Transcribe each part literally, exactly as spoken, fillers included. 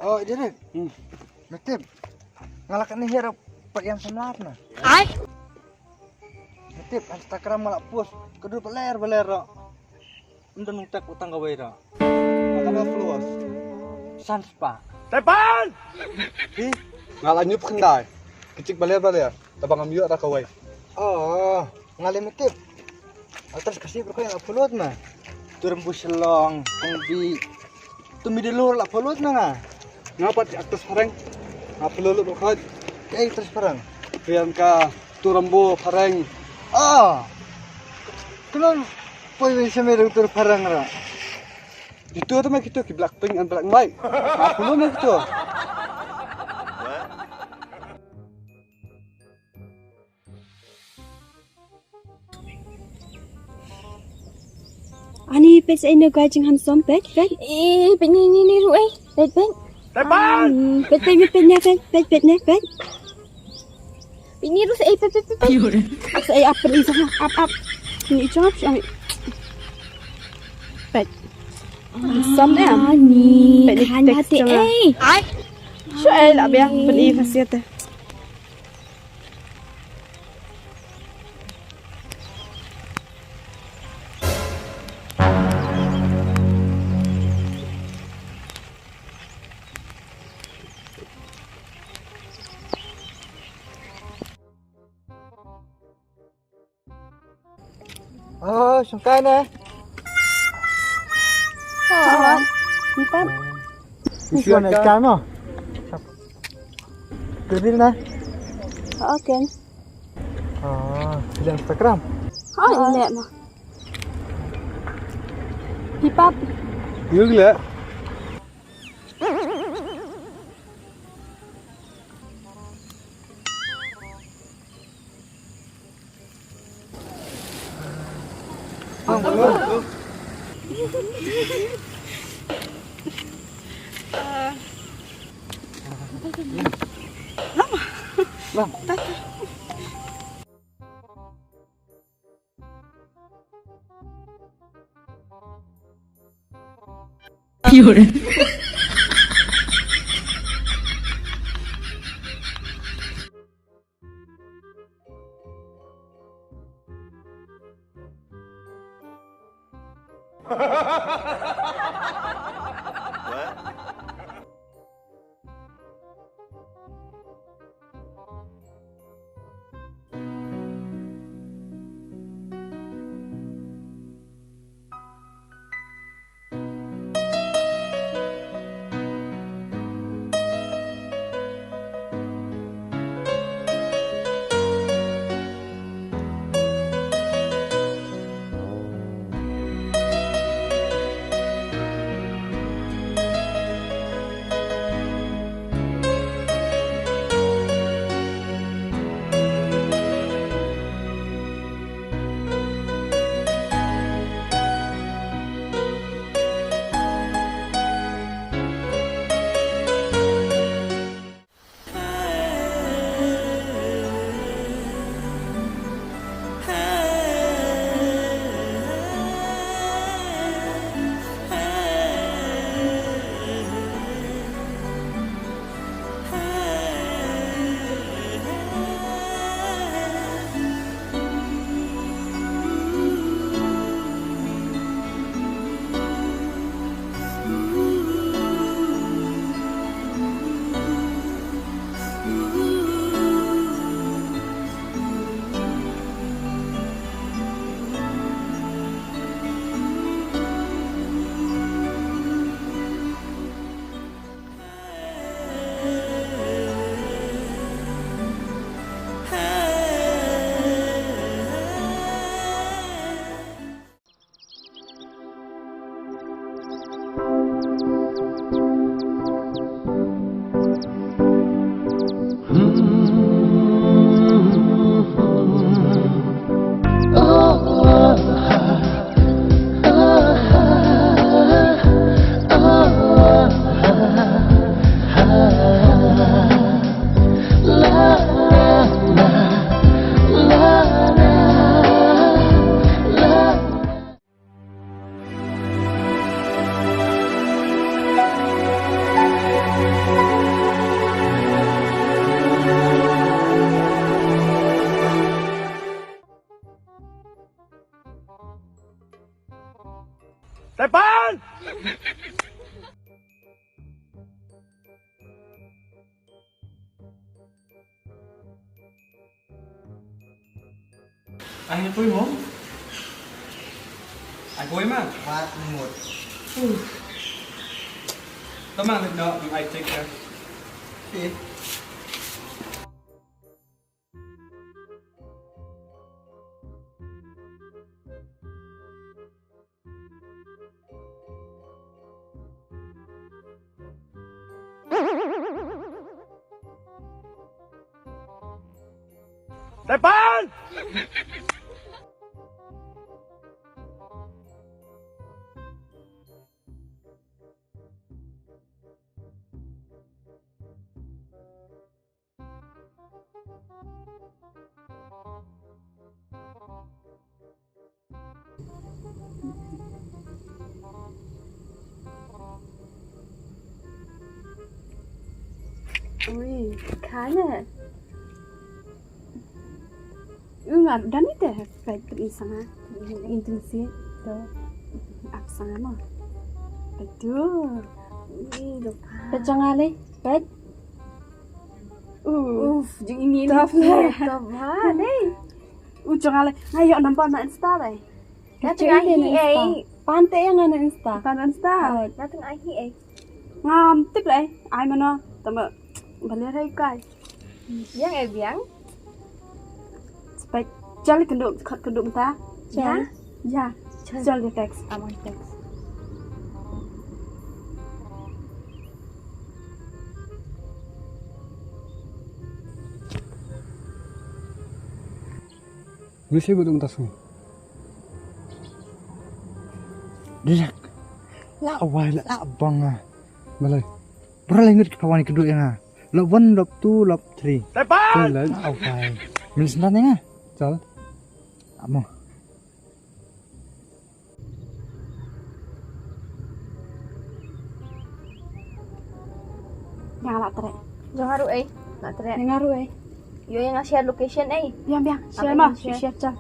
Oh, Derek. Hmm. Me tip. Nga la kane hiar pat ïam samlat na. Ai. Me tip, Instagram nga la post. Ka dur baler baler ro. Ym don nong tak utang kawei ro. Nga ka followers. San spah. Tepan! Hi. Nga la nyup khyndai. Kicik baler baler. Taba ngam ïoh ra kawei. Oh, nga le me tip. Actress Khasi bro ko la upload na. Turam bu Shillong, kong bi. Tu mi de lur la upload na nga. Nga pat actress Phareng. Nga upload lu ko. Eh, actress Phareng. Priyanka, turam bu Phareng. Ah. Kenal poi wei same dong tur Phareng ra. Itu tu mai kitu ki Blackpink and Black White. Nga upload mai kitu. Ani pet sa ina gwa jing handsome pet pet. Eh, pet ni ni ni ruh eh. Pet pet. Tepan. Pet pet pet pet ni pet pet pet ni pet. Pet ni ruh eh pet pet pet pet. Sa eh ap ni sa ap ap. Ni chop chop. Pet. Handsome ne am. Ni pet ni kan tek mate eh. Ai. Shu eh la biang pet ni khasiat eh. Oh, sungkai ne. Oh, empat. Ini suara ikan mo. Kerdil ne. Okay. Ah, di Instagram. Oh, ini mo. Hip hop. Yuk le. Ai poi mo. Ai poi ma. Wat mut. Tama no, ai take care. Tepan! Ui, khane. U ngar dan ite pet pet ni sanga. Intin si to. Ap sanga ma. Betul. Ui, lupa. Pet jong ale, pet. Uf, jing ini tough ni. Tough ha dei. U jong ale, nga ïoh number na Insta dei. Nga tengah hi ei. Pan te ïa nga na Insta. Pan Insta. Nga tengah hi ei. Ngam tip lei. Ai mano. Tama. Bale rai kai. Yang ei biang. Spek. Jali kendu, kendu mata. Ya. Ya. Jali text. Amon text. Mesti betul mata sung. Dirak. La awai la la bang ah. Balai. Beralai ngut ki pawan kedua yang ah. Lop one, lop two, lop three. Tepat. Lop awai. Min sendan yang ah. Chal. Amo. Nga la treh. Jong nga ruh ei. La treh. Nga ruh ei. Yo, nga share location ei. Biang biang. Share ma, share. Share.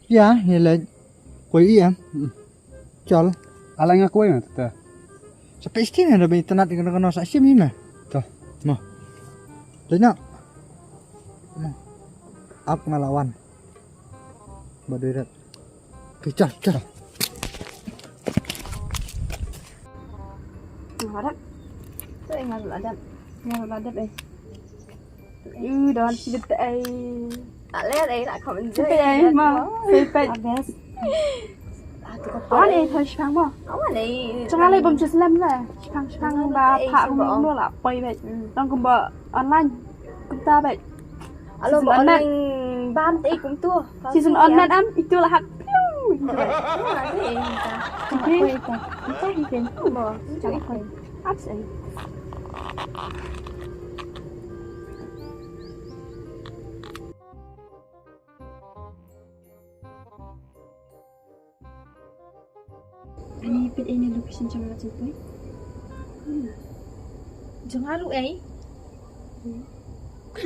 Ya, ni leh. Koi iya. Chal. Ala nga koi ma tata. Sa pesti ne da bi tanat kena kena sa sim ni ma. To. Mo. Leh na. Mo. Ap nga lawan. Ba doi rat. Ke chal, chal. Ngarap. Tu eh ngarap ladap. Ngarap ladap eh. Yu don silit eh. Tak lihat eh nak komen je. Silit eh ma. Silit eh. Abes. Awan eh thoi shipang mo. Awan eh. Jangan leh bom cheslem leh. Shipang shipang ba pha kum lo la poi bet. Tang kum ba online. Kumta bet. Alo ba online bam te kumtu. Season online am itu lah hak. Piu. Itu bet. Itu bet. Itu bet. Itu bet. Absent. Ani peit ei na location jong nga jong poi. Hmm. Jong nga ruh ei. Hmm.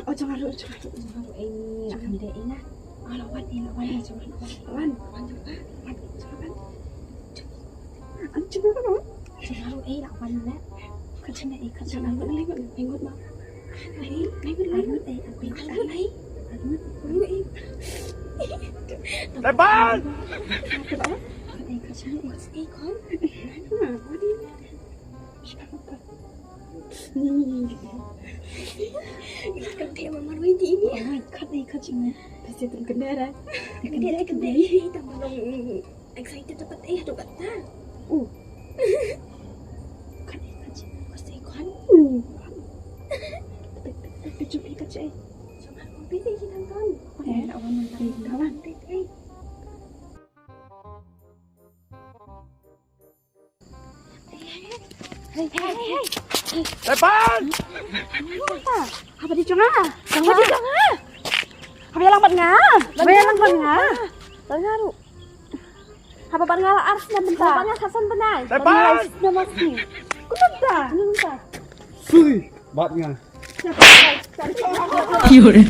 Oh, jong nga ruh, jong nga ruh, jong nga ruh ei. Jong nga ruh ei na. Ah, la wan ei, la wan ei, jong nga ruh ei. La wan, la wan jong nga. La wan jong nga. Jong nga ruh ei, la wan ei. Ka jong nga ei, ka jong nga ruh ei, la wan ei. Tepan! Excited dapat eh, haduh kata. Uh. Kan eh, kan eh, kan eh, kan eh. Jom eh, kan eh, kan eh. Jom eh, kan eh, kan eh. Eh, nak wan, nak wan, nak wan. Eh, eh. Hey, hey, hey. Tepan! Haba dei jong nga? Haba dei jong nga? Haba ïalang bad nga? Haba ïalang bad nga? Bad nga ruh. Haba bad nga la ar snem bynta. Haba bad nga khatsan bnai. Tepat. Bad nga la ar snem ma sngi. Kumno bynta? Kumno bynta? Sui bad nga. Ki hore.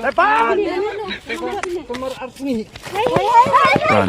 Tepat. Kumno ar sngi. Run.